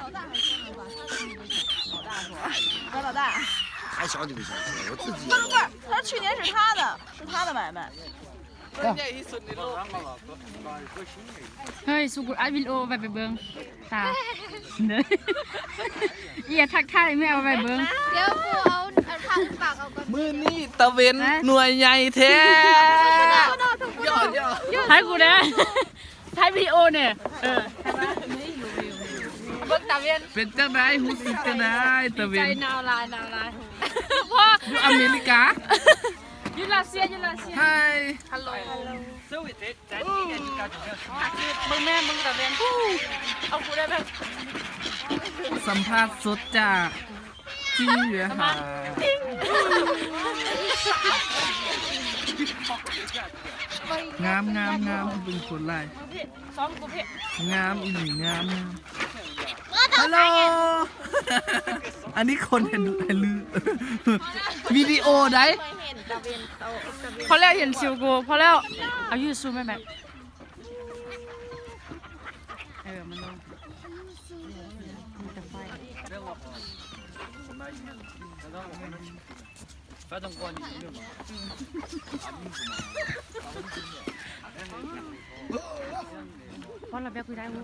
老大还是你的小孩？老大。还小你的小孩，我自己。不是，不是，他去年是他的，是他的买卖。 ເຮີ້ຍ ສຸກຸດ ອັດວິດີໂອໄວ້ໄປເບິ່ງຕາ ອີ່ຫຍັງ ທັກທາຍແມ່ເອົາໄວ້ເບິ່ງ ດຽວກູເອົາອັນຜ້າອຸດປາກອອກກ່ອນ ມື້ນີ້ຕາເວັນ ຮະ ໜ່ວຍໃຫຍ່ແທ້ ຢອກໆ ຖ່າຍກູແດ່ ຖ່າຍວິດີໂອແດ່ ເອີ ເບິ່ງຕາເວັນ ເປັນຈັ່ງໃດ ຮູ້ສຶກຈັ່ງໃດ ຕາເວັນ ໃຈໜາວຫຼາຍ ໜາວຫຼາຍ ຢູ່ອາເມລິກາ ຢູ່ຣັດເຊຍ ຢູ່ຣັດເຊຍ Hi Hello ເບິ່ງແມ່ ເບິ່ງຕາເວັນ ເອົາກູໄດ້ແບບ ສຳພາດສົດຈາກຈີນເວຫາ ງາມ ງາມ ງາມ ເບິ່ງຄົນຫຼາຍ ງາມອີ່ຫຼີ ງາມ ງາມ Hello ອັນນີ້ຄົນເຫັນ ເຫັນລື ວິດີໂອໃດ ພໍແລ້ວ ເຫັນຊິວກູ ພໍແລ້ວ ເອົາຢູ່ຊູມໄປແມະ ເອີ ມັນລົງ ມີແຕ່ໄຟ ພໍແລ້ວ ແບບຄືໄດ້ຮູ້